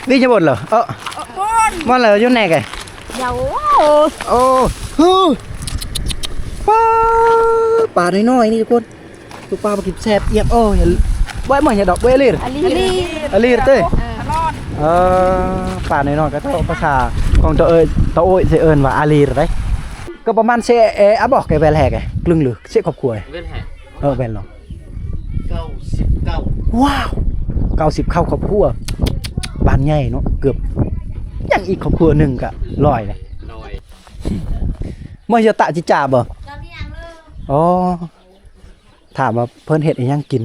ວິຍະບົນເລີ ເອີ ມາເລີ ຢູ່ແນກ ໂອ້ ໂອ້ ປາ ປານ້ອຍໆ ນີ້ທຸກຄົນ. ຕົວປາບໍ່ກິນແຊບອຽບ. ໂອ້ຍ ບໍ່ໃຫ້ເໝີນຫຍັງດອກ ບໍ່ອາລີຣ ອາລີຣ ອາລີຣເຕີ. ເອີ ເອີ ປານ້ອຍໆ ກະເຈົ້າ ພາສາຂອງຕາໂອ້ຍ ຕາໂອ້ຍຊິເອີ້ນວ່າອາລີຣເດ້. ກະປະມານເຊ ເອ ອາ ບອກແກແວນແຮກ ກຶ່ງຫຼືເຊຄອບຄົວ ແວນແຮກ ເອີ ແວນລອງ ເກົ້າສິບເກົ້າ ວ້າວ ເກົ້າສິບເກົ້າຄອບຄົວ ບ້ານໃຫຍ່ເນາະ ເກືອບ ຍັງອີກຄອບຄົວໜຶ່ງກະຮ້ອຍເດ້ ຮ້ອຍ ມາຍາຕະຈິຈາບໍ່? ອໍ ຖາມວ່າເພິ່ນເຮັດອີ່ຫຍັງກິນ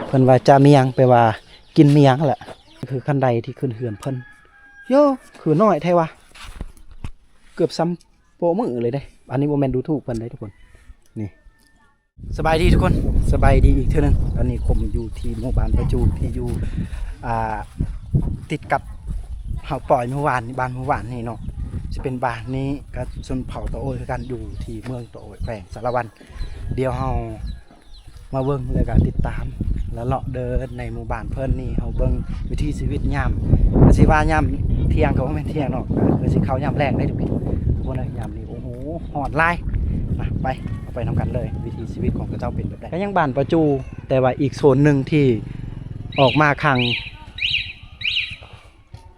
ເພິ່ນວ່າຈາມຽງ ແປວ່າກິນມຽງຫັ້ນແຫຼະ. ຄືຄັນໄດທີ່ຂຶ້ນເຮືອນເພິ່ນ ໂຢ ຄືນ້ອຍແທ້ວະ ເກືອບສ່ຳໂປະມືເລີຍເດ້. ອັນນີ້ບໍ່ແມ່ນດູຖູກເພິ່ນເດ້ທຸກຄົນ ນີ້. ສະບາຍດີທຸກຄົນ ສະບາຍດີອີກເທື່ອໜຶ່ງ. ຕອນນີ້ຄົມຢູ່ທີ່ໝູ່ບ້ານປະຈູ ທີ່ຢູ່ ອ່າ ຕິດກັບເຮົາປ່ອຍມື້ວານນີ້ ບ້ານມື້ວານນີ້ເນາະ ຊິເປັນບ້ານນີ້ກັບຊົນເຜົ່າຕາໂອ້ຍຄືກັນ ຢູ່ທີ່ເມືອງຕາໂອ້ຍ ແຂວງສາລະວັນ. ດຽວເຮົາມາເບິ່ງ ແລ້ວກະຕິດຕາມ ແລະ ເລາະເດີນໃນໝູ່ບ້ານເພິ່ນນີ້ ເຮົາເບິ່ງວິຖີຊີວິດຍາມ ກະຊິວ່າຍາມທ່ຽງກະບໍ່ແມ່ນທ່ຽງເນາະ ກະຄືຊິເຂົ້າຍາມແລງໄດ້ທຸກຄົນເອີຍ. ຍາມນີ້ ໂອ້ໂຫ ຮ້ອນຫຼາຍ. ມາ ໄປ ເຮົາໄປນຳກັນເລີຍ ວິຖີຊີວິດຂອງເຂົາເຈົ້າເປັນແບບໃດ. ກະຍັງບ້ານປະຈູ ແຕ່ວ່າອີກໂຊນໜຶ່ງທີ່ອອກມາຂ້າງ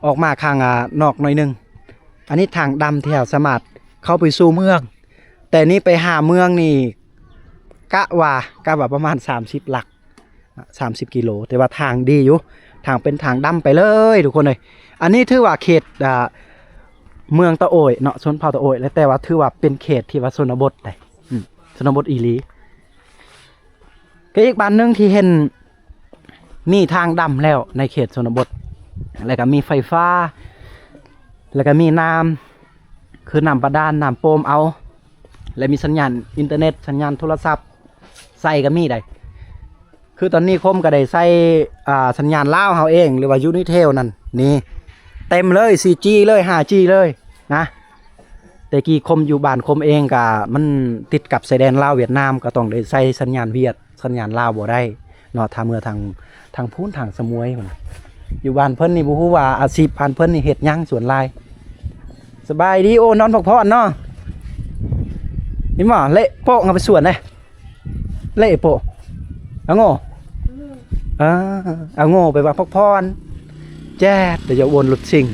ອອກມາຂ້າງ ອ່າ ນອກໜ້ອຍໜຶ່ງ. ອັນນີ້ທາງດຳທີ່ເຮົາສາມາດເຂົ້າໄປສູ່ເມືອງ ແຕ່ນີ້ໄປຫາເມືອງນີ້ ກະວ່າ ກະວ່າປະມານສາມສິບຫຼັກ ສາມສິບກິໂລ ແຕ່ວ່າທາງດີຢູ່ ທາງເປັນທາງດຳໄປເລີຍທຸກຄົນເອີຍ. ອັນນີ້ຖືວ່າເຂດ ອ່າ ເມືອງຕາໂອ້ຍເນາະ ຊົນເຜົ່າຕາໂອ້ຍ ແລະ ແຕ່ວ່າຖືວ່າເປັນເຂດທີ່ວ່າຊົນນະບົດໃດ໋ ອືມ ຊົນນະບົດອີ່ຫຼີ. ກະອີກບ້ານໜຶ່ງທີ່ເຫັນມີທາງດຳແລ້ວໃນເຂດຊົນນະບົດ ແລ້ວກະມີໄຟຟ້າ ແລ້ວກະມີນ້ຳ ຄືນ້ຳບາດານ ນ້ຳໂປມເອົາ ແລະ ມີສັນຍານອິນເຕີເນັດ ສັນຍານໂທລະສັບ ໃຊ້ກະມີໃດ໋. ຄືຕອນນີ້ຄົມກະໄດ້ໃຊ້ ອ່າ ສັນຍານລາວເຮົາເອງ ຫຼືວ່າຢູນິເທວນັ້ນ ນີ້ເຕັມເລີຍ ສີ່ຈີເລີຍ ຫ້າຈີເລີຍນະ. ແຕ່ກີ້ຄົມຢູ່ບ້ານຄົມເອງກະມັນຕິດກັບຊາຍແດນລາວຫວຽດນາມ ກະຕ້ອງໄດ້ໃຊ້ສັນຍານຫວຽດ ສັນຍານລາວບໍ່ໄດ້ເນາະ. ຖ້າເມືອທາງ ທາງພຸ້ນ ທາງສະໝວຍພຸ້ນ ຢູ່ບ້ານເພິ່ນນີ້ບໍ່ຮູ້ວ່າອາຊີບບ້ານເພິ່ນນີ້ເຮັດຫຍັງສ່ວນຫຼາຍ. ສະບາຍດີ ໂອ້ ນອນພັກຜ່ອນເນາະ. ເຫັນບໍ່ ເລະໂປະເອົາໄປສວນເດ້. ເລະໂປະ ອາໂງ ອາ ອາໂງ ແປວ່າພັກຜ່ອນ. ແຈດ ແຕ່ຢ່າວົນລົດຊິງ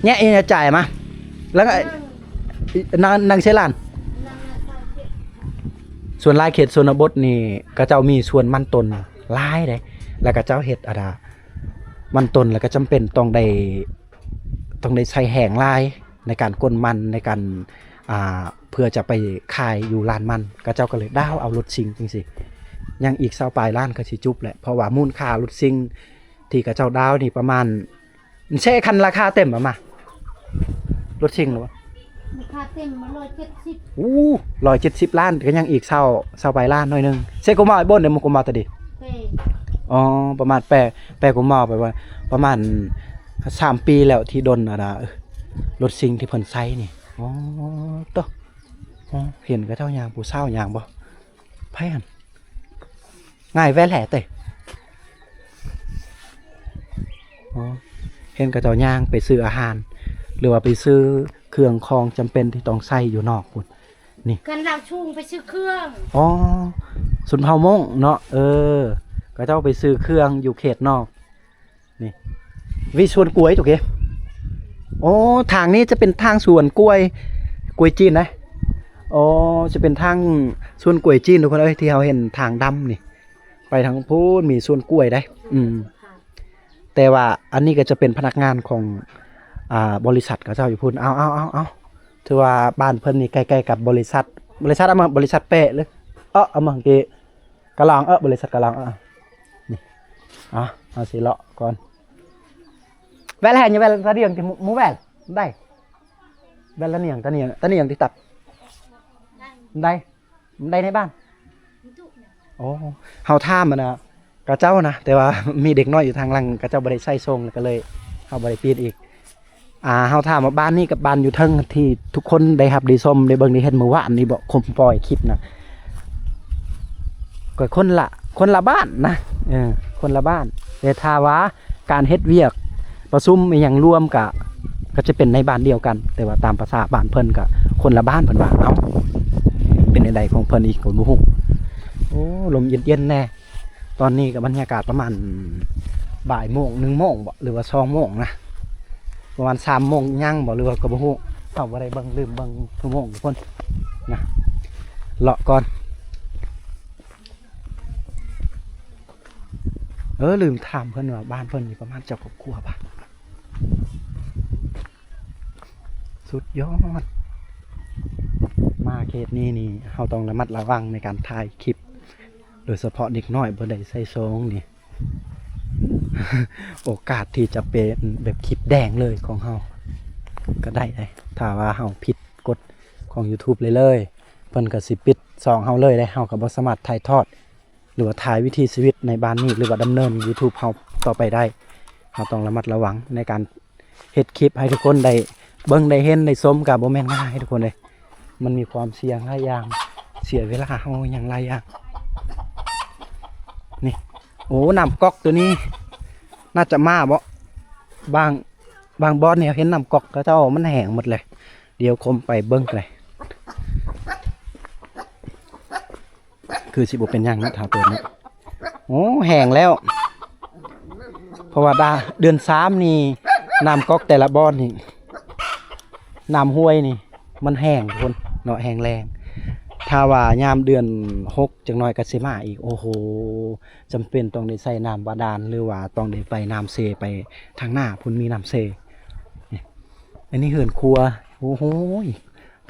ແຍະອີ່ຫຍັງຈ່າຍມາ ແລ້ວ ນັ່ງ ນັ່ງໃສ່ລານ. ສ່ວນຫຼາຍເຂດຊົນນະບົດນີ້ ເຂົາເຈົ້າມີສວນມັນຕົ້ນຫຼາຍເດ້ ແລ້ວເຂົາເຈົ້າເຮັດ ອັນນ່າ ມັນຕົ້ນ ແລ້ວກໍຈຳເປັນຕ້ອງໄດ້ ຕ້ອງໄດ້ໃຊ້ແຮງຫຼາຍໃນການກົນມັນ ໃນການ ອ່າ ເພື່ອຈະໄປຂາຍຢູ່ລານມັນ ເຂົາເຈົ້າກໍເລີຍດາວເອົາລົດຊິງຈັ່ງຊີ້. ຍັງອີກຊາວປາຍລ້ານກໍຊິຈົບແຫຼະ ເພາະວ່າມູນຄ່າລົດຊິງທີ່ເຂົາເຈົ້າດາວນີ້ປະມານ ເຊຄັນລາຄາເຕັມອອກມາ ລົດຊິງເນາະ ລາຄາເຕັມມາຮ້ອຍເຈັດສິບ. ໂອ້ ຮ້ອຍເຈັດສິບລ້ານ ກໍຍັງອີກຊາວ ຊາວປາຍລ້ານໜ້ອຍໜຶ່ງ. ເຊໂກມາໄອໂບນເດ ໂມໂກມາຕະດີ. ອໍ ປະມານແປ ແປໂກມາໄປວ່າ ປະມານສາມປີແລ້ວທີ່ດົນ ອັນນ່າ ລົດຊິງທີ່ເພິ່ນໃຊ້ນີ້. ອໍ ໂຕ ເຫັນເຂົາເຈົ້າຍ່າງ ຜູ້ສາວຍ່າງບໍ່? ໃຜຫັ້ນ? ງ່າຍແວ່ແຫຼເຕ. ອໍ ເຫັນເຂົາເຈົ້າຍ່າງໄປຊື້ອາຫານ ຫຼືວ່າໄປຊື້ເຄື່ອງຂອງຈຳເປັນທີ່ຕ້ອງໃຊ້ຢູ່ນອກພຸ້ນ. ນີ້ ກັນລາວຊຸງໄປຊື້ເຄື່ອງ. ອໍ ຊົນເຜົ່າມົ້ງເນາະ. ເອີ ເຂົາເຈົ້າໄປຊື້ເຄື່ອງຢູ່ເຂດນອກ. ນີ້ ວິສວນກ້ວຍ ໂອເຄ. ໂອ້ ທາງນີ້ຈະເປັນທາງສວນກ້ວຍ ກ້ວຍຈີນນະ. ໂອ້ ຈະເປັນທາງສວນກ້ວຍຈີນ ທຸກຄົນເອີຍ ທີ່ເຮົາເຫັນທາງດຳນີ້ ໄປທາງພຸ້ນມີສວນກ້ວຍໃດ໋. ອືມ ແຕ່ວ່າອັນນີ້ກໍຈະເປັນພະນັກງານຂອງ ອ່າ ບໍລິສັດເຂົາເຈົ້າຢູ່ພຸ້ນ. ເອົາ ເອົາ ເອົາ ເອົາ ຖືວ່າບ້ານເພິ່ນນີ້ໃກ້ໆກັບບໍລິສັດ ບໍລິສັດອາມາ ບໍລິສັດແປະເລີຍ. ເອີ ອາມາເກ ກະລອງ ເອີ ບໍລິສັດກະລອງ ເອີ ນີ້ ເອົາ ເຮົາຊິເລາະກ່ອນ. ແວ່ນແລ້ວ ແວ່ນຕານຽງ ໝູ່ແວ່ນໄດ້ ແວ່ນຕານຽງ ຕານຽງ ຕານຽງຕິດຕັດໄດ້ ໄດ້ໃນບ້ານ. ໂອ້ ເຮົາຖາມ ອັນນ່າ ເຂົາເຈົ້ານະ ແຕ່ວ່າມີເດັກນ້ອຍຢູ່ທາງຫຼັງ ເຂົາເຈົ້າບໍ່ໄດ້ໃສ່ສົ່ງ ແລ້ວກໍເລີຍເຮົາບໍ່ໄດ້ປິດອີກ. ອ່າ ເຮົາຖາມວ່າບ້ານນີ້ກັບບ້ານຢູ່ເທິງທີ່ທຸກຄົນໄດ້ຮັບໄດ້ຊົມໄດ້ເບິ່ງໄດ້ເຫັນມື້ວານນີ້ບໍ ຄົມປ່ອຍຄລິບນະ ກໍຄົນລະ ຄົນລະບ້ານນະ. ເອີ ຄົນລະບ້ານ ແຕ່ຖ້າວ່າ ການເຮັດວຽກປະຊຸມອີ່ຫຍັງລວມກະ ກະຈະເປັນໃນບ້ານດຽວກັນ ແຕ່ວ່າຕາມພາສາບ້ານເພິ່ນກະຄົນລະບ້ານ ເພິ່ນວ່າ. ເອົ້າ ເປັນແນວໃດຂອງເພິ່ນອີກກະບໍ່ຮູ້. ໂອ້ ລົມເຢັນໆແດ່. ຕອນນີ້ກະບັນຍາກາດປະມານບ່າຍໂມງ ໜຶ່ງໂມງບໍ ຫຼືວ່າສອງໂມງນະ ປະມານສາມໂມງຍັງບໍ ຫຼືວ່າກະບໍ່ຮູ້. ເຮົາບໍ່ໄດ້ເບິ່ງ ລືມເບິ່ງຊົ່ວໂມງທຸກຄົນນະ. ເລາະກ່ອນ. ເອີ ລືມຖາມເພິ່ນວ່າບ້ານເພິ່ນນີ້ປະມານຈັກຄອບຄົວບາດ. ສຸດຍອດ. ມາເຂດນີ້ນີ້ ເຮົາຕ້ອງລະມັດລະວັງໃນການຖ່າຍຄລິບ ໂດຍສະເພາະເດັກນ້ອຍບໍ່ໄດ້ໃສ່ຊອງນີ້ ໂອກາດທີ່ຈະເປັນແບບຄລິບແດງເລີຍຂອງເຮົາກະໄດ້ເດ້ ຖ້າວ່າເຮົາຜິດກົດຂອງ YouTube ເລີຍໆ ເພິ່ນກະຊິປິດຊ່ອງເຮົາເລີຍເດ້. ເຮົາກະບໍ່ສາມາດຖ່າຍທອດ ຫຼືວ່າຖ່າຍວິຖີຊີວິດໃນບ້ານນີ້ ຫຼືວ່າດຳເນີນ YouTube ເຮົາຕໍ່ໄປໄດ້. ເຮົາຕ້ອງລະມັດລະວັງໃນການເຮັດຄລິບໃຫ້ທຸກຄົນໄດ້ເບິ່ງ ໄດ້ເຫັນ ໄດ້ຊົມ ກະບໍ່ແມ່ນງ່າຍທຸກຄົນເອີຍ. ມັນມີຄວາມສ່ຽງຫຼາຍຢ່າງ ເສຍເວລາເຮົາຫຍັງຫຼາຍຢ່າງ. ນີ້ ໂອ້ ນ້ຳກອກໂຕນີ້ໜ້າຈະມາບໍ? ບາງ ບາງບ່ອນນີ້ເຫັນນ້ຳກອກເຂົາເຈົ້າມັນແຫ້ງໝົດເລີຍ. ດຽວຄົມໄປເບິ່ງເລີຍ. ຄືຊິບໍ່ເປັນຫຍັງເນາະ ຖ້າເປີດເນາະ. ໂອ້ ແຫ້ງແລ້ວ ເພາະວ່າດາ ເດືອນສາມນີ້ ນ້ຳກອກແຕ່ລະບ່ອນນີ້ ນ້ຳຫ້ວຍນີ້ມັນແຫ້ງພຸ້ນເນາະ ແຫ້ງແລ້ງ. ຖ້າວ່າຍາມເດືອນຫົກ ຈັກໜ້ອຍກະຊິມາອີກ. ໂອ້ໂຫ ຈຳເປັນຕ້ອງໄດ້ໃສ່ນ້ຳບາດານ ຫຼືວ່າຕ້ອງໄດ້ໄປນ້ຳເຊ ໄປທາງໜ້າພຸ້ນມີນ້ຳເຊ. ນີ້ ອັນນີ້ເຮືອນຄົວ. ໂອ້ໂຫ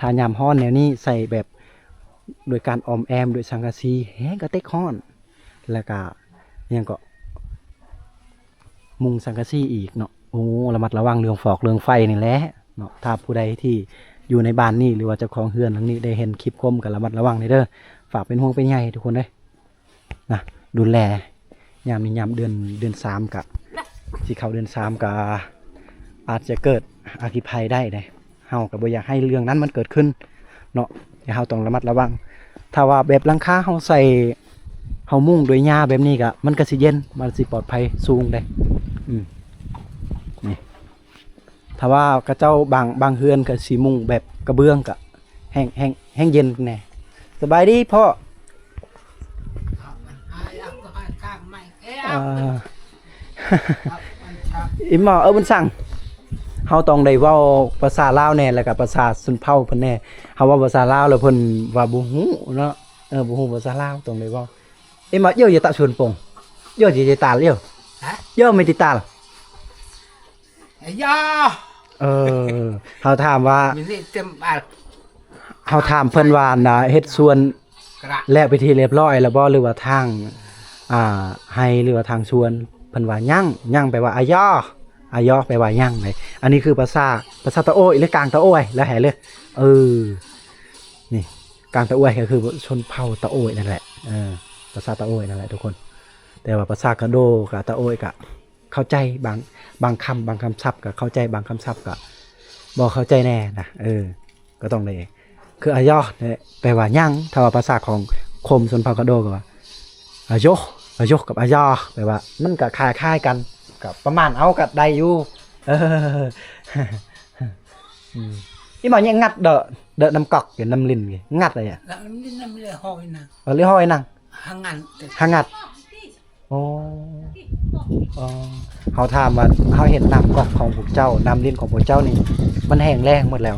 ຖ້າຍາມຮ້ອນແນວນີ້ໃສ່ແບບ ໂດຍການອ້ອມແອ້ມດ້ວຍສັງກະສີ ແຮງກະເຕັກຮ້ອນ ແລ້ວກະຫຍັງເກາະ ມຸງສັງກະສີອີກເນາະ. ໂອ້ ລະມັດລະວັງເລື່ອງຟອກເລື່ອງໄຟນີ້ແຫຼະເນາະ. ຖ້າຜູ້ໃດທີ່ຢູ່ໃນບ້ານນີ້ ຫຼືວ່າເຈົ້າຂອງເຮືອນຫຼັງນີ້ໄດ້ເຫັນຄລິບຄົມກະລະມັດລະວັງແດ່ເດີ ຝາກເປັນຫ່ວງເປັນໃຍທຸກຄົນເດີ. ນະ ດູແລ ຍາມນີ້ຍາມເດືອນ ເດືອນສາມກະ ຊິເຂົ້າເດືອນສາມກະ ອາດຈະເກີດອັກຄີໄພໄດ້ເດ້. ເຮົາກະບໍ່ຢາກໃຫ້ເລື່ອງນັ້ນມັນເກີດຂຶ້ນເນາະ ແຕ່ເຮົາຕ້ອງລະມັດລະວັງ. ຖ້າວ່າແບບຫຼັງຄາເຮົາໃສ່ ເຮົາມຸງດ້ວຍຫຍ້າແບບນີ້ກະ ມັນກະຊິເຢັນ ມັນຊິປອດໄພສູງເດ້. ອືມ ນີ້ ຖ້າວ່າເຂົາເຈົ້າບາງ ບາງເຮືອນກະຊິມຸງແບບກະເບື້ອງກະແຮງ ແຮງ ແຮງເຢັນແດ່. ສະບາຍດີພໍ່. ເອີ ອີ່ໝໍ ເອີ ບຸນສັງ ເຮົາຕ້ອງໄດ້ເວົ້າພາສາລາວແດ່ ແລ້ວກະພາສາຊົນເຜົ່າເພິ່ນແດ່. ເຮົາເວົ້າພາສາລາວແລ້ວເພິ່ນວ່າບໍ່ຮູ້ເນາະ. ເອີ ບໍ່ຮູ້ພາສາລາວ ຕ້ອງໄດ້ເວົ້າ. ເອີ ເວົ້າເຢີ ເຢີ ເຮົາຖາມວ່າ ເຮົາຖາມເພິ່ນວ່າ ອັນນ່າ ເຮັດສວນແລ້ວເປັນທີ່ລຽບຮ້ອຍແລ້ວບໍ່ ຫຼືວ່າທາງ ອ່າ ໄຮ່ ຫຼືວ່າທາງສວນ? ເພິ່ນວ່າຍັງ. ຍັງແປວ່າອາຢໍ ອາຢໍແປວ່າຍັງເດ້. ອັນນີ້ຄືພາສາ ພາສາຕາໂອ້ຍ ຫຼືກາງຕາໂອ້ຍ ແລ້ວແຮ່ເລີຍ. ເອີ ນີ້ ກາງຕາໂອ້ຍກະຄືຊົນເຜົ່າຕາໂອ້ຍນັ້ນແຫຼະ. ເອີ ພາສາຕາໂອ້ຍນັ້ນແຫຼະທຸກຄົນ. ແຕ່ວ່າພາສາກະໂດກະຕາໂອ້ຍກະ ເຂົ້າໃຈບາງ ບາງຄຳ ບາງຄຳສັບກະເຂົ້າໃຈ ບາງຄຳສັບກະບໍ່ເຂົ້າໃຈແດ່ນະ. ເອີ ກະຕ້ອງໄດ້ ຄືອາຢໍແປວ່າຍັງ. ຖ້າວ່າພາສາຂອງຄົມຊົນເຜົ່າກະໂດກະວ່າ ອາໂຢ ອາໂຢກັບອາຢໍ ແປວ່າມັນກະຄ້າຍໆກັນ ກະປະມານເອົາກະໄດ້ຢູ່. ເອີ ອືມ ອີ່ໝໍຍັງງັດເດີ ເດີນ້ຳກອກ ນ້ຳລິນ ງັດເລີຍ ນ້ຳລິນ ນ້ຳເລືອຫອຍນະ ເອີ ເລືອຫອຍນະ ຫາງັດ ຫາງັດ. ໂອ້ ອໍ ເຮົາຖາມວ່າ ເຮົາເຫັນນ້ຳກອກຂອງພວກເຈົ້າ ນ້ຳລິນຂອງພວກເຈົ້ານີ້ ມັນແຫ້ງແລ້ງໝົດແລ້ວ.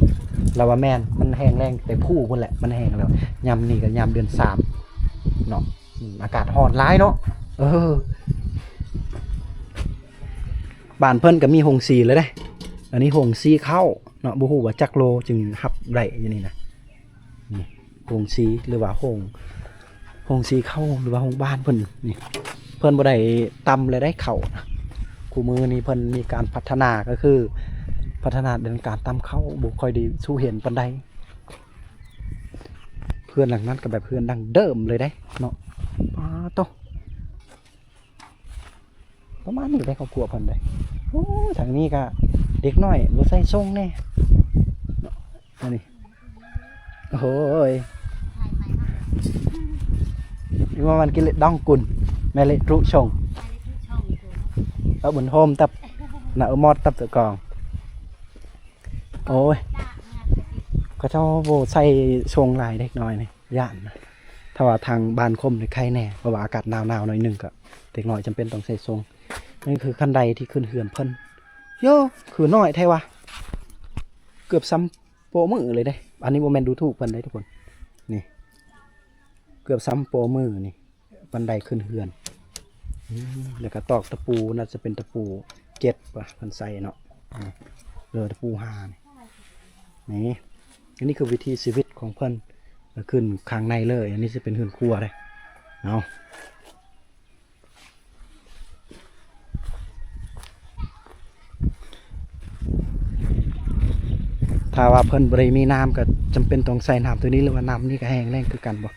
ລາວວ່າແມ່ນ ມັນແຫ້ງແລ້ງແຕ່ພູ້ພຸ້ນແຫຼະ ມັນແຫ້ງແລ້ວ. ຍາມນີ້ກະຍາມເດືອນສາມເນາະ ອືມ ອາກາດຮ້ອນຫຼາຍເນາະ. ເອີ ບ້ານເພິ່ນກະມີໂຮງສີແລ້ວເດ້. ອັນນີ້ໂຮງສີເຂົ້າເນາະ ບໍ່ຮູ້ວ່າຈັກໂລຈຶ່ງຮັບໄດ້ຢູ່ນີ້ນະ. ນີ້ ໂຮງສີ ຫຼືວ່າໂຮງ ໂຮງສີເຂົ້າ ຫຼືວ່າໂຮງບ້ານເພິ່ນນີ້ ເພິ່ນບໍ່ໄດ້ຕຳແລ້ວໄດ໋ເຂົ້ານະ. ຄູ່ມື້ນີ້ເພິ່ນມີການພັດທະນາ ກະຄືພັດທະນາເລື່ອງການຕຳເຂົ້າ ບໍ່ຄ່ອຍໄດ້ສູ່ເຫັນປານໃດ. ເຮືອນຫຼັງນັ້ນກະແບບເຮືອນດັ້ງເດີມເລີຍເດ້ເນາະ. ປາໂຕ ປະມານນີ້ໄດ໋ ຄອບຄົວເພິ່ນໄດ໋. ໂອ້ ທາງນີ້ກະເດັກນ້ອຍບໍ່ໃສ່ຊົງແດ່ເນາະ ອັນນີ້. ໂອ້ຍ ວ່າມັນກິເລດອງກຸນ ແມ່ເລຕຣູຊົງ. ເອົາບຸນໂຮມຕັບ ນະເອົາມອດຕັບຕະກອງ. ໂອ້ຍ ເຂົາເຈົ້າບໍ່ໃສ່ຊົງຫຼາຍເດັກນ້ອຍນີ້ ຢ້ານນະ. ຖ້າວ່າທາງບ້ານຄົມນີ້ໄຄແດ່ ເພາະວ່າອາກາດໜາວໆໜ້ອຍໜຶ່ງ ກໍເດັກນ້ອຍຈຳເປັນຕ້ອງໃສ່ຊົງ. ນີ້ຄືຄັນໄດທີ່ຂຶ້ນເຮືອນເພິ່ນ. ໂຢ ຄືນ້ອຍແທ້ວະ ເກືອບສ່ຳໂປ້ມືເລີຍເດ້. ອັນນີ້ບໍ່ແມ່ນດູຖູກເພິ່ນເດ້ທຸກຄົນ ນີ້ ເກືອບສ່ຳໂປ້ມືນີ້ ບັນໄດຂຶ້ນເຮືອນ. ອືມ ແລ້ວກໍຕອກຕະປູ ໜ້າຈະເປັນຕະປູເຈັດວ່າເພິ່ນໃສ່ເນາະ. ອືມ ເອີ ຕະປູຫ້ານີ້ ນີ້ ອັນນີ້ຄືວິຖີຊີວິດຂອງເພິ່ນ ຂຶ້ນຂ້າງໃນເລີຍ. ອັນນີ້ຊິເປັນເຮືອນຄົວເດ້. ເອົາ ຖ້າວ່າເພິ່ນບໍ່ໄດ້ມີນ້ຳ ກໍຈຳເປັນຕ້ອງໃສ່ນ້ຳຕົວນີ້ ຫຼືວ່ານ້ຳນີ້ກໍແຫ້ງແລ້ງຄືກັນບໍ່?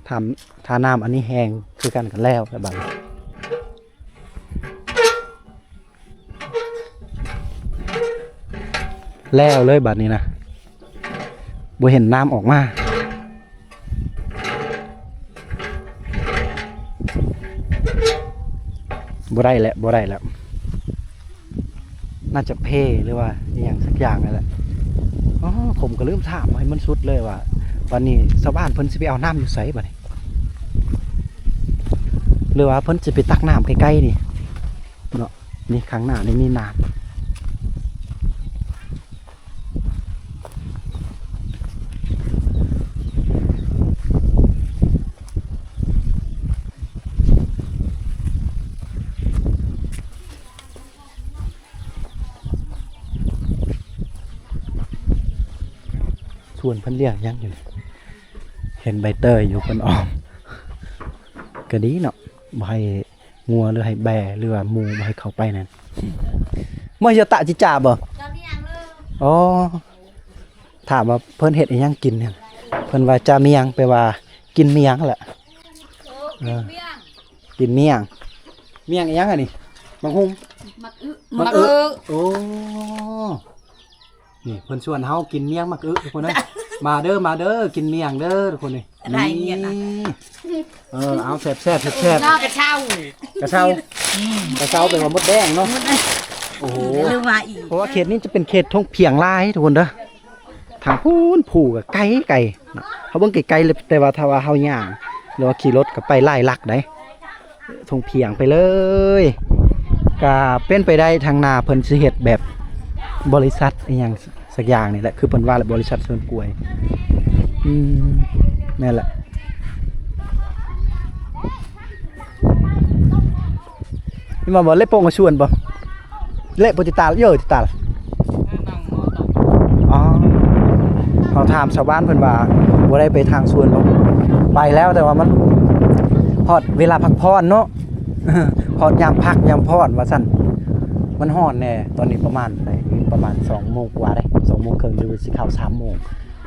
ຖ້າ ຖ້ານ້ຳອັນນີ້ແຫ້ງຄືກັນ ກໍແລ້ວແລ້ວບັດນີ້ ແລ້ວເລີຍບັດນີ້ນະ ບໍ່ເຫັນນ້ຳອອກມາ. ບໍ່ໄດ້ແຫຼະ ບໍ່ໄດ້ແລ້ວ ໜ້າຈະເພ ຫຼືວ່າອີ່ຫຍັງສັກຢ່າງນັ້ນແຫຼະ. ອໍ ຜົມກໍລືມຖາມໃຫ້ມັນສຸດເລີຍວ່າ ບັດນີ້ຊາວບ້ານເພິ່ນຊິໄປເອົານ້ຳຢູ່ໃສບັດນີ້ ຫຼືວ່າເພິ່ນຊິໄປຕັກນ້ຳໃກ້ໆນີ້ເນາະ? ນີ້ຂ້າງໜ້ານີ້ມີນ້ຳ. ສວນເພິ່ນລ້ຽງຫຍັງຢູ່ນີ້? ເຫັນໃບເຕີຍຢູ່ເພິ່ນອ້ອມ ກໍດີເນາະ ບໍ່ໃຫ້ ງົວ ຫຼືໃຫ້ແບ ຫຼືວ່າໝູບໍ່ໃຫ້ເຂົ້າໄປນັ້ນ. ເມື່ອຍະຕະຈິຈາບໍ່? ອໍ ຖາມວ່າເພິ່ນເຮັດອີ່ຫຍັງກິນນີ້ ເພິ່ນວ່າຈາມຽງ ແປວ່າກິນມຽງແຫຼະ. ເອີ ກິນມຽງ ມຽງອີ່ຫຍັງອັນນີ້? ໝາກຫຸ່ງ ໝາກອຶ ໝາກອຶ ໝາກອຶ. ໂອ້ ນີ້ເພິ່ນຊວນເຮົາກິນມຽງໝາກອຶ ທຸກຄົນເອີຍ. ມາເດີ ມາເດີ ກິນມຽງເດີ ທຸກຄົນນີ້. ໄດ້ເງິນນະ ນີ້ ເອີ ເອົາແຊບໆ ແຊບໆ ເນາະ ກະເຊົາ ກະເຊົາ ອືມ ກະເຊົາ ແປວ່າມົດແດງເນາະ. ໂອ້ໂຫ ເລີ່ມມາອີກ ເພາະວ່າເຂດນີ້ຈະເປັນເຂດທົ່ງພຽງຫຼາຍ ທຸກຄົນເດີ. ທາງພຸ້ນພູກໍໄກໆ ເຮົາເບິ່ງໄກໆ ແຕ່ວ່າຖ້າວ່າເຮົາຍ່າງ ຫຼືວ່າຂີ່ລົດກໍໄປຫຼາຍຫຼັກໄດ໋. ທົ່ງພຽງໄປເລີຍ. ກະເປັນໄປໄດ້ທາງໜ້າເພິ່ນຊິເຮັດແບບບໍລິສັດອີ່ຫຍັງສັກຢ່າງນີ້ແຫຼະ ຄືເພິ່ນວ່າແຫຼະ ບໍລິສັດສວນກ້ວຍ. ອືມ ແມ່ນແຫຼະ. ນີ້ມາບໍ່ເລະໂປ່ງສວນບໍ່? ເລະບໍ່ຕິດຕາມ ເອີ ຕິດຕາມ. ອໍ ເຮົາຖາມຊາວບ້ານເພິ່ນວ່າບໍ່ໄດ້ໄປທາງສວນບໍ່? ໄປແລ້ວ ແຕ່ວ່າມັນຮອດເວລາພັກຜ່ອນເນາະ ຮອດຍາມພັກຍາມຜ່ອນວ່າຊັ້ນ. ມັນຮ້ອນແດ່ ຕອນນີ້ປະມານໃດ ປະມານສອງໂມງກວ່າເດ້ ສອງໂມງເຄິ່ງ ຫຼືຊິເຂົ້າສາມໂມງ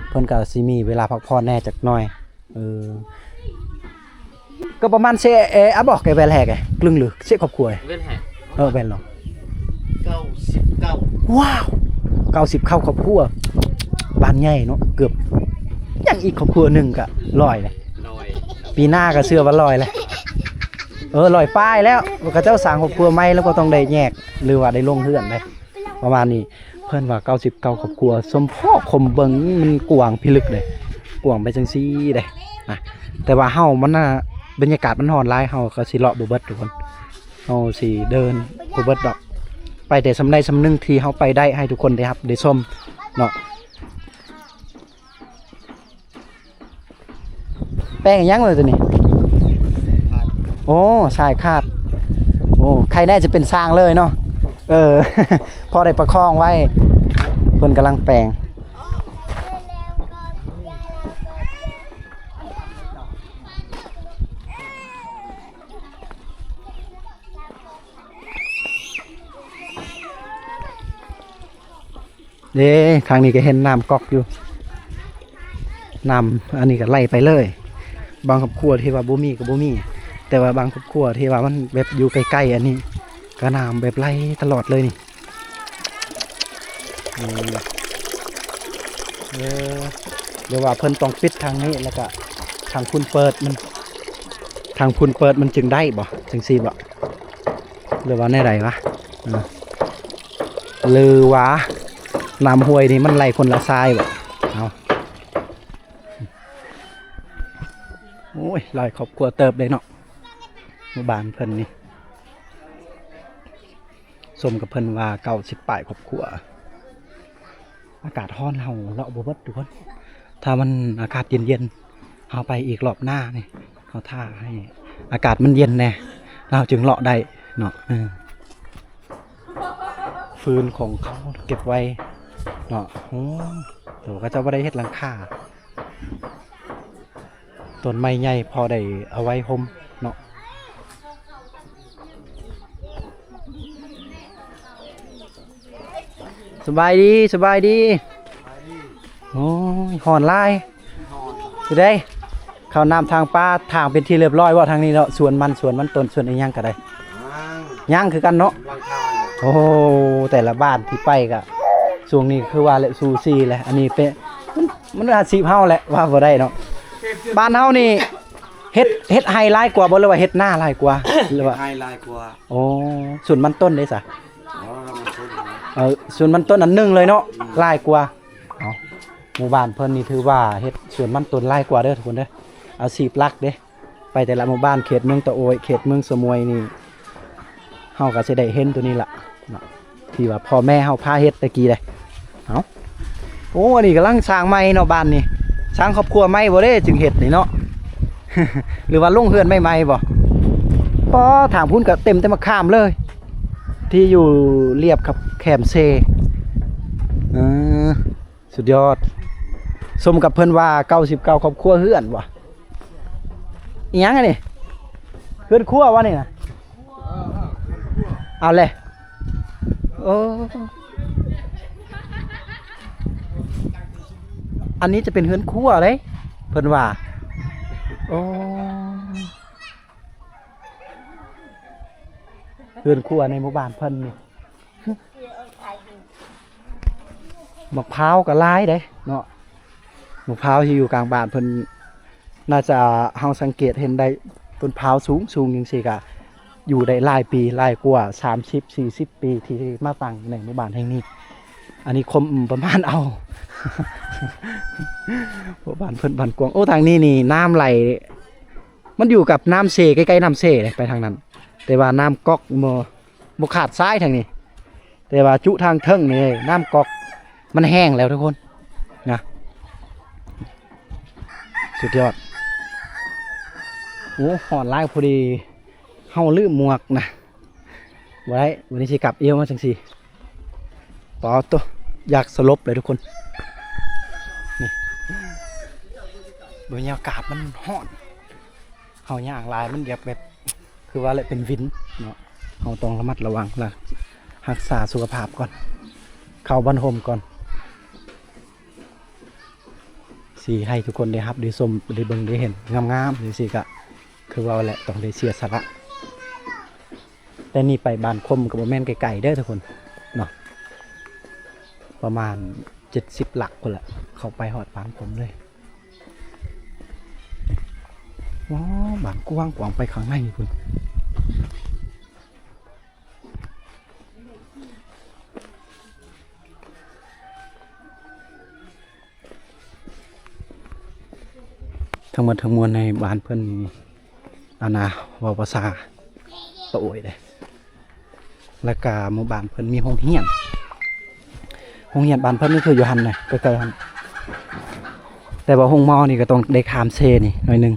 ເພິ່ນກໍຊິມີເວລາພັກຜ່ອນແດ່ຈັກໜ້ອຍ. ເອີ ກໍປະມານເຊ ເອ ອາ ບອກແກແວນແຮກ ເອ ກຶ່ງຫຼືເຊຄອບຄົວ ແວນແຮກ ເອີ ແວນລອງ ເກົ້າສິບເກົ້າ ວ້າວ ເກົ້າສິບເກົ້າຄອບຄົວ ບ້ານໃຫຍ່ເນາະ ເກືອບ ຍັງອີກຄອບຄົວໜຶ່ງກະຮ້ອຍແຫຼະ ຮ້ອຍ ປີໜ້າກະເຊື່ອວ່າຮ້ອຍແຫຼະ ເອີ ຮ້ອຍປາຍແລ້ວ ເຂົາເຈົ້າສ້າງຄອບຄົວໃໝ່ແລ້ວກໍຕ້ອງໄດ້ແຍກ ຫຼືວ່າໄດ້ລົງເຮືອນເດ້ ປະມານນີ້. ເພິ່ນວ່າເກົ້າສິບເກົ້າຄອບຄົວ ສົມພໍ້ຄົມເບິ່ງ ມັນກວ້າງພິລຶກເດ້ ກວ້າງໄປຈັ່ງຊີ້ເດ້ ນະ ແຕ່ວ່າເຮົາມັນນະ ບັນຍາກາດມັນຮ້ອນຫຼາຍ ເຮົາກໍຊິເລາະບໍ່ເບິດທຸກຄົນ ເຮົາຊິເດີນບໍ່ເບິດດອກ ໄປແຕ່ສ່ຳໃດສ່ຳໜຶ່ງທີ່ເຮົາໄປໄດ້ ໃຫ້ທຸກຄົນໄດ້ຮັບໄດ້ຊົມເນາະ. ແປງອີ່ຫຍັງເລີຍຕົວນີ້? ໂອ້ ສາຍຂາດ ໂອ້ ໄຄແນ່ຈະເປັນຊ່າງເລີຍເນາະ ເອີ ພໍໄດ້ປະຄອງໄວ້ ເພິ່ນກຳລັງແປງ. ເດ້ ທາງນີ້ກໍເຫັນນ້ຳກອກຢູ່ ນ້ຳອັນນີ້ກໍໄຫຼໄປເລີຍ ບາງຄອບຄົວທີ່ວ່າບໍ່ມີກໍບໍ່ມີ ແຕ່ວ່າບາງຄອບຄົວທີ່ວ່າມັນແບບຢູ່ໃກ້ໆ ອັນນີ້ກໍນ້ຳແບບໄຫຼຕະຫຼອດເລີຍນີ້ ເອີ ຫຼືວ່າເພິ່ນຕ້ອງປິດທາງນີ້ ແລ້ວກໍທາງພຸ້ນເປີດມັນ ທາງພຸ້ນເປີດມັນຈຶ່ງໄດ້ບໍ່ ຈັ່ງຊີ້ບໍ່? ຫຼືວ່າແນວໃດວະ? ເອີ ຫຼືວ່ານ້ຳຫ້ວຍນີ້ມັນໄຫຼຄົນລະຊາຍບໍ? ເອົາ ໂອ້ຍ ຫຼາຍຄອບຄົວເຕີບເດ້ເນາະ ໝູ່ບ້ານເພິ່ນນີ້ ສົມກັບເພິ່ນວ່າເກົ້າສິບປາຍຄອບຄົວ. ອາກາດຮ້ອນ ເຮົາເລາະບໍ່ເບິດທຸກຄົນ. ຖ້າມັນອາກາດເຢັນໆ ເຮົາໄປອີກລອບໜ້ານີ້ ເຮົາຖ້າໃຫ້ອາກາດມັນເຢັນແດ່ ເຮົາຈຶ່ງເລາະໄດ້ເນາະ. ເອີ ຟືນຂອງເຂົາເກັບໄວ້ເນາະ. ໂອ້ ແຕ່ວ່າເຂົາເຈົ້າບໍ່ໄດ້ເຮັດຫຼັງຄາ. ຕົ້ນໄມ້ໃຫຍ່ພໍໄດ້ເອົາໄວ້ຮົ່ມເນາະ. ສະບາຍດີ ສະບາຍດີ. ໂອ້ຍ ຮ້ອນຫຼາຍ. ຊິໄດ້ເຂົ້ານ້ຳທາງປ່າ ທາງເປັນທີ່ຮຽບຮ້ອຍບໍ່ທາງນີ້ເນາະ? ສວນມັນ ສວນມັນຕົ້ນ ສວນອີ່ຫຍັງກໍໄດ້. ຍັງຄືກັນເນາະ. ໂອ້ ແຕ່ລະບ້ານທີ່ໄປກະຊ່ວງນີ້ຄືວ່າແຫຼະ ຊູ່ຊີແຫຼະ. ອັນນີ້ເປັນ ມັນ ມັນອາຊີບເຮົາແຫຼະ ວ່າບໍ່ໄດ້ເນາະ. ບ້ານເຮົານີ້ເຮັດ ເຮັດໄຮ່ຫຼາຍກວ່າບໍ່ ຫຼືວ່າເຮັດນາຫຼາຍກວ່າ ຫຼືວ່າ? ເຮັດໄຮ່ຫຼາຍກວ່າ. ໂອ້ ສວນມັນຕົ້ນເດ້ຊະ? ອໍ ມັນຕົ້ນ. ເອີ ສວນມັນຕົ້ນອັນໜຶ່ງເລີຍເນາະ. ອືມ ຫຼາຍກວ່າ. ເອົາ ໝູ່ບ້ານເພິ່ນນີ້ຖືວ່າເຮັດສວນມັນຕົ້ນຫຼາຍກວ່າເດີທຸກຄົນເດີ ອາຊີບຫຼັກເດ້. ໄປແຕ່ລະໝູ່ບ້ານເຂດເມືອງຕະໂອ້ຍ ເຂດເມືອງສະໝວຍນີ້ ເຮົາກໍຊິໄດ້ເຫັນໂຕນີ້ລະເນາະ ທີ່ວ່າພໍ່ແມ່ເຮົາພາເຮັດແຕ່ກີ້ເດ້. ເອົ້າ ໂອ້ ອັນນີ້ກຳລັງສ້າງໃໝ່ເນາະ ບ້ານນີ້ ສ້າງຄອບຄົວໃໝ່ບໍ່ເດ້ ຈຶ່ງເຮັດນີ້ເນາະ ຫຼືວ່າລົງເຮືອນໃໝ່ໆບໍ່? ປໍ ທາງພຸ້ນກໍເຕັມແຕ່ໝາກຂາມເລີຍ ທີ່ຢູ່ລຽບກັບແຄມເຊ. ເອີ ສຸດຍອດ ສົມກັບເພິ່ນວ່າເກົ້າສິບເກົ້າຄອບຄົວເຮືອນບໍ່? ອີຫຍັງອັນນີ້? ເຮືອນຄົວບໍ່ນີ້ນະ? ເອົາແຫຼະ ໂອ້ ອັນນີ້ຈະເປັນເຮືອນຄົວເດ້ ເພິ່ນວ່າ. ໂອ້ ເຮືອນຄົວໃນໝູ່ບ້ານເພິ່ນນີ້. ໝາກພ້າວກໍຫຼາຍເດ້ເນາະ ໝາກພ້າວທີ່ຢູ່ກາງບ້ານເພິ່ນ ໜ້າຈະ ເຮົາສັງເກດເຫັນໄດ້ ຕົ້ນພ້າວສູງໆ ຈັ່ງຊີ້ກະຢູ່ໄດ້ຫຼາຍປີ ຫຼາຍກວ່າສາມສິບ ສີ່ສິບປີ ທີ່ມາຕັ້ງໃນໝູ່ບ້ານແຫ່ງນີ້. ອັນນີ້ຄວາມປະມານເອົາ ໝູ່ບ້ານເພິ່ນບ້ານກວ້າງ. ໂອ້ ທາງນີ້ນີ້ນ້ຳໄຫຼ ມັນຢູ່ກັບນ້ຳເຊ ໃກ້ໆນ້ຳເຊເດ້ ໄປທາງນັ້ນ ແຕ່ວ່ານ້ຳກອກບໍ່ ບໍ່ຂາດສາຍທາງນີ້ ແຕ່ວ່າຈຸທາງເທິງນີ້ ນ້ຳກອກມັນແຫ້ງແລ້ວທຸກຄົນນະ. ສຸດຍອດ. ໂອ້ ຮ້ອນຫຼາຍ ພໍດີເຮົາລືມໝວກນະ ບໍ່ໄດ້ ວັນນີ້ຊິກັບອຽວມາຈັ່ງຊີ້. ປາໂຕ ຢາກສະຫຼົບເລີຍທຸກຄົນ. ນີ້ ບັນຍາກາດມັນຮ້ອນ ເຮົາຍ່າງຫຼາຍມັນຢາກແບບ ຄືວ່າແຫຼະ ເປັນວິນເນາະ. ເຮົາຕ້ອງລະມັດລະວັງ ແລະ ຮັກສາສຸຂະພາບກ່ອນ ເຂົ້າບ້ານຮົ່ມກ່ອນ. ຊິໃຫ້ທຸກຄົນໄດ້ຮັບໄດ້ຊົມ ໄດ້ເບິ່ງໄດ້ເຫັນງາມໆ ຈັ່ງຊີ້ກະ ຄືເວົ້າແຫຼະ ຕ້ອງໄດ້ເສຍສະຫຼະ. ແຕ່ນີ້ໄປບ້ານຄົມກໍບໍ່ແມ່ນໄກໆເດີທຸກຄົນເນາະ ປະມານເຈັດສິບຫຼັກພຸ້ນແຫຼະ ເຂົ້າໄປຮອດບ້ານຄົມເລີຍ. ວ້າວ ບ້ານກວ້າງ ກວ້າງໄປຂ້າງໃນພຸ້ນ. ທັງໝົດທັງມວນໃນບ້ານເພິ່ນນີ້ ອັນນ່າ ເວົ້າພາສາຕະໂອ້ຍເດ້ ແລ້ວກະໝູ່ບ້ານເພິ່ນມີໂຮງຮຽນ ໂຮງຮຽນບ້ານເພິ່ນນີ້ຄືຢູ່ຫັ້ນນະ ໃກ້ໆຫັ້ນ ແຕ່ວ່າໂຮງໝໍນີ້ກໍຕ້ອງໄດ້ຂ້າມເຊນີ້ໜ້ອຍໜຶ່ງ.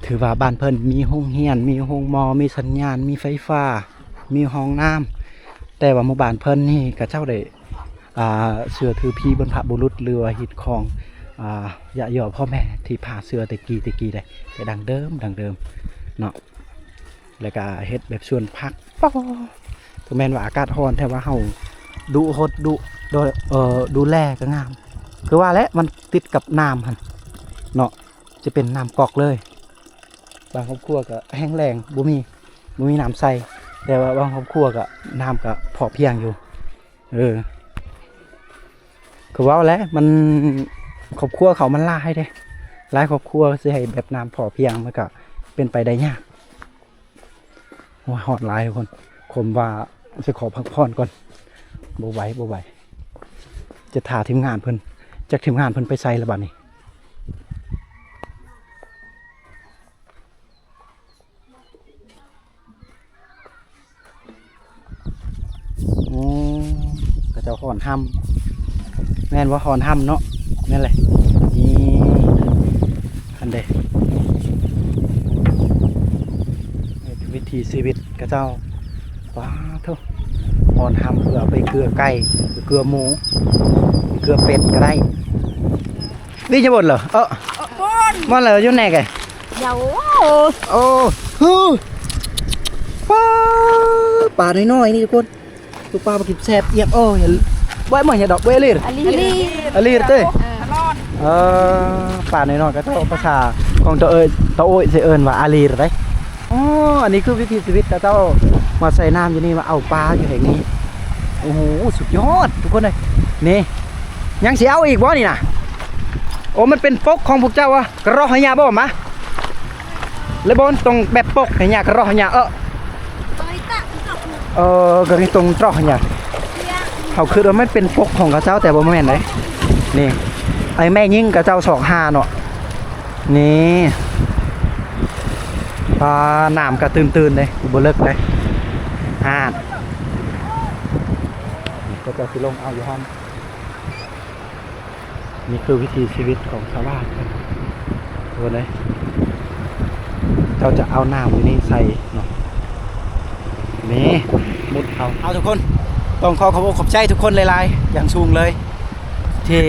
ຖືວ່າບ້ານເພິ່ນມີໂຮງຮຽນ ມີໂຮງໝໍ ມີສັນຍານ ມີໄຟຟ້າ ມີຫ້ອງນ້ຳ ແຕ່ວ່າໝູ່ບ້ານເພິ່ນນີ້ເຂົາເຈົ້າໄດ້ ອ່າ ເຊື່ອຖືຜີບັນພະບຸລຸດ ຫຼືວ່າຮີດຄອງ ອ່າ ຢະຫຍໍພໍ່ແມ່ທີ່ຜ່າເຊື້ອແຕ່ກີ້ແຕ່ກີ້ເດ້ ແຕ່ດັ້ງເດີມ ດັ້ງເດີມເນາະ. ແລ້ວກະເຮັດແບບສວນຜັກ ປາ ເຖິງແມ່ນວ່າອາກາດຮ້ອນ ແຕ່ວ່າເຮົາດຸຫົດດຸ ໂດຍ ເອີ ດູແລກໍງາມ ຄືວ່າແຫຼະ ມັນຕິດກັບນ້ຳຫັ້ນເນາະ ຈະເປັນນ້ຳກອກເລີຍ. ບາງຄອບຄົວກໍແຫ້ງແລ້ງ ບໍ່ມີ ບໍ່ມີນ້ຳໃຊ້ ແຕ່ວ່າບາງຄອບຄົວກໍນ້ຳກໍພໍພຽງຢູ່. ເອີ ຄືເວົ້າແຫຼະ ມັນ ຄອບຄົວເຂົາມັນຫຼາຍເດ້ ຫຼາຍຄອບຄົວ ຊິໃຫ້ແບບນ້ຳພໍພຽງ ມັນກໍເປັນໄປໄດ້ຍາກ. ໂອ້ຍ ຮ້ອນຫຼາຍທຸກຄົນ ຄົມວ່າຊິຂໍພັກຜ່ອນກ່ອນ ບໍ່ໄຫວ ບໍ່ໄຫວ ຈະຖ້າທີມງານເພິ່ນ ຈັກທີມງານເພິ່ນໄປໃສລະບາດນີ້. ໂອ້ ເຂົາເຈົ້າຮ້ອນຮຳ ແມ່ນບໍ່? ຮ້ອນຮຳເນາະ ແມ່ນແຫຼະ ນີ້ ອັນເດ ວິຖີຊີວິດເຂົາເຈົ້າ ປາໂທ້ ຮ້ອນຮຳ ເພື່ອເອົາໄປເກືອໄກ່ ເກືອໝູ ເກືອເປັດກໍໄດ້. ນີ້ຈະບົນເຫຼື ເອີ ເອີ ບໍ່ເຫຼື ຢູ່ແນກ ເຍົາ ໂອ້ ໂອ້ ປາ ປານ້ອຍໆ ນີ້ທຸກຄົນ ຕົວປາບໍ່ກິນແຊບ ອຽບ ໂອ້ຍ ບໍ່ໃຫ້ໝົດດອກ ບໍ່ອາລີ ອາລີ ອາລີເດ້ ເອີ ເອີ ປານ້ອຍໆ ກໍເຈົ້າ ພາສາຂອງຕາເອີຍ ຕາໂອ້ຍ ຊິເອີ້ນວ່າອາລີເດ້. ອໍ ອັນນີ້ຄືວິຖີຊີວິດ ເຂົາເຈົ້າມາໃສ່ນ້ຳຢູ່ນີ້ ມາເອົາປາຢູ່ແຫ່ງນີ້. ໂອ້ໂຫ ສຸດຍອດທຸກຄົນເອີຍ ນີ້ ຍັງຊິເອົາອີກບໍ່ນີ້ນະ? ໂອ້ ມັນເປັນປົກຂອງພວກເຈົ້າຫວາ? ກະເລາະໃຫ້ຍາບໍ່ມາ ແລະບໍ່ຕ້ອງແບບປົກໃຫ້ຍາ ກະເລາະໃຫ້ຍາ ເອີ ເອີ ກະນີ້ຕ້ອງເລາະໃຫ້ຍາ. ເຮົາຄິດວ່າມັນເປັນປົກຂອງເຂົາເຈົ້າ ແຕ່ບໍ່ແມ່ນເດ້. ນີ້ ໄອ້ແມ່ຍິງເຂົາເຈົ້າຊອກຫາເນາະ. ນີ້ ປາ ນ້ຳກະຕື້ນໆ ເດ້ ບໍ່ເລິກເດ້ ຫາດ ນີ້ເຂົາເຈົ້າຊິລົງເອົາຢູ່ຫັ້ນ. ນີ້ຄືວິຖີຊີວິດຂອງຊາວບ້ານເພິ່ນ ເພິ່ນເດ້ ເຈົ້າຈະເອົານ້ຳຢູ່ນີ້ໃສ່ເນາະ ນີ້ມຸດເອົາ. ເອົາທຸກຄົນ ຕ້ອງຂໍຂອບອົກຂອບໃຈທຸກຄົນຫຼາຍໆ ຢ່າງສູງເລີຍ ທີ່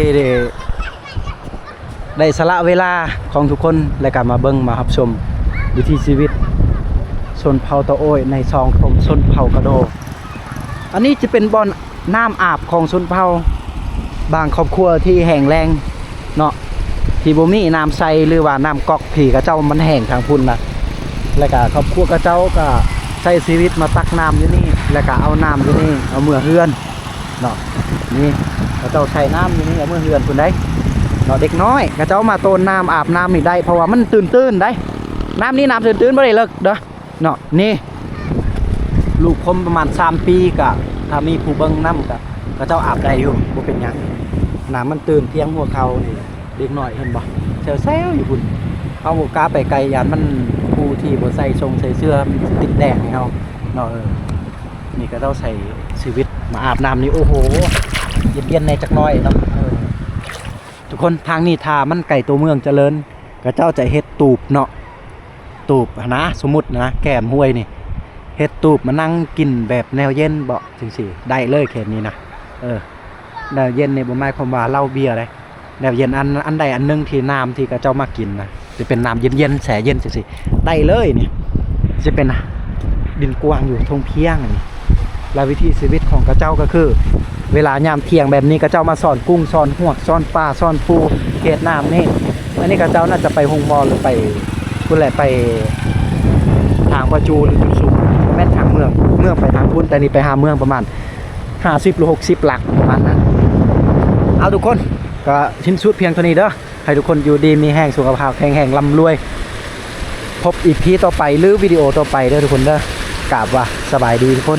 ໄດ້ສະຫຼະເວລາຂອງທຸກຄົນ ແລະກະມາເບິ່ງມາຮັບຊົມວິຖີຊີວິດຊົນເຜົ່າຕາໂອ້ຍໃນຊ່ອງຊົມຊົນເຜົ່າກະໂດ. ອັນນີ້ຈະເປັນບ່ອນນ້ຳອາບຂອງຊົນເຜົ່າບາງຄອບຄົວທີ່ແຫ້ງແລ້ງເນາະ ທີ່ບໍ່ມີນ້ຳໃຊ້ ຫຼືວ່ານ້ຳກັອກທີ່ເຂົາເຈົ້າມັນແຫ້ງທາງພຸ້ນນະ ແລະກະຄອບຄົວເຂົາເຈົ້າກະໃຊ້ຊີວິດມາຕັກນ້ຳຢູ່ນີ້ ແລະກະເອົານ້ຳຢູ່ນີ້ເອົາເມືອເຮືອນ ເນາະ ນີ້ເຂົາເຈົ້າໃສ່ນ້ຳຢູ່ນີ້ເອົາເມືອເຮືອນພຸ້ນໃດ໋ເນາະ. ເດັກນ້ອຍເຂົາເຈົ້າມາໂຕນນ້ຳອາບນ້ຳນີ້ໄດ້ ເພາະວ່າມັນຕື້ນໆ ໃດ໋ ນ້ຳນີ້ນ້ຳຕື້ນໆ ບໍ່ໄດ້ເລິກເດີເນາະ. ນີ້ລູກຄົມປະມານສາມປີ ກະຖ້າມີຜູ້ເບິ່ງນຳ ກະເຂົາເຈົ້າອາບໄດ້ຢູ່ ບໍ່ເປັນຫຍັງ ນ້ຳມັນຕື້ນພຽງຫົວເຂົ່ານີ້. ເດັກນ້ອຍເຫັນບໍ່ ແຊວໆ ຢູ່ພຸ້ນ ເຮົາບໍ່ກ້າໄປໃກ້ ຢ້ານມັນ ຜູ້ທີ່ບໍ່ໃສ່ຊົງໃສ່ເສື້ອ ມັນຊິຕິດແດງໃຫ້ເຮົາເນາະ. ເອີ ນີ້ເຂົາເຈົ້າໃຊ້ຊີວິດມາອາບນ້ຳນີ້ ໂອ້ໂຫ ເຢັນໆ ແດ່ຈັກໜ້ອຍເນາະ. ເອີ ທຸກຄົນ ທາງນີ້ຖ້າມັນໃກ້ຕົວເມືອງຈະເລີນ ເຂົາເຈົ້າຈະເຮັດຕູບເນາະ ຕູບຫັ້ນນະ ສົມມຸດນະ ແກ້ມຫ້ວຍນີ້ ເຮັດຕູບມານັ່ງກິນແບບແນວເຢັນເບາະ ຈັ່ງຊີ້ ໄດ້ເລີຍເຂດນີ້ນະ. ເອີ ແນວເຢັນນີ້ບໍ່ໝາຍຄວາມວ່າເຫຼົ້າເບຍເດ້ ແນວເຢັນອັນ ອັນໃດອັນໜຶ່ງທີ່ນ້ຳທີ່ເຂົາເຈົ້າມັກກິນນະ ຊິເປັນນ້ຳເຢັນໆ ແຊ່ເຢັນຈັ່ງຊີ້ ໄດ້ເລີຍນີ້. ຊິເປັນດິນກວ້າງຢູ່ທົ່ງພຽງນີ້ ແລະວິຖີຊີວິດຂອງເຂົາເຈົ້າກໍຄື ເວລາຍາມທ່ຽງແບບນີ້ ເຂົາເຈົ້າມາຊ້ອນກຸ້ງ ຊ້ອນຫວກ ຊ້ອນປາ ຊ້ອນປູ ເຂດນ້ຳນີ້. ອັນນີ້ເຂົາເຈົ້າໜ້າຈະໄປໂຮງໝໍ ຫຼືໄປພຸ້ນແຫຼະ ໄປທາງປະຈູ ຫຼືຈຸດສູງ ບໍ່ແມ່ນທາງເມືອງ ເມືອງໄປທາງພຸ້ນ ແຕ່ນີ້ໄປຫາເມືອງປະມານ ຫ້າສິບ ຫຼື ຫົກສິບຫຼັກ ປະມານນັ້ນ. ເອົາ ທຸກຄົນ ກໍສິ້ນສຸດພຽງເທົ່ານີ້ເດີ. ໃຫ້ທຸກຄົນຢູ່ດີມີແຮງ ສຸຂະພາບແຂງແຮງ ລ່ຳລວຍ. ພົບອີພີຕໍ່ໄປ ຫຼື ວິດີໂອຕໍ່ໄປເດີທຸກຄົນເດີ. ກາບວ່າສະບາຍດີທຸກຄົນ.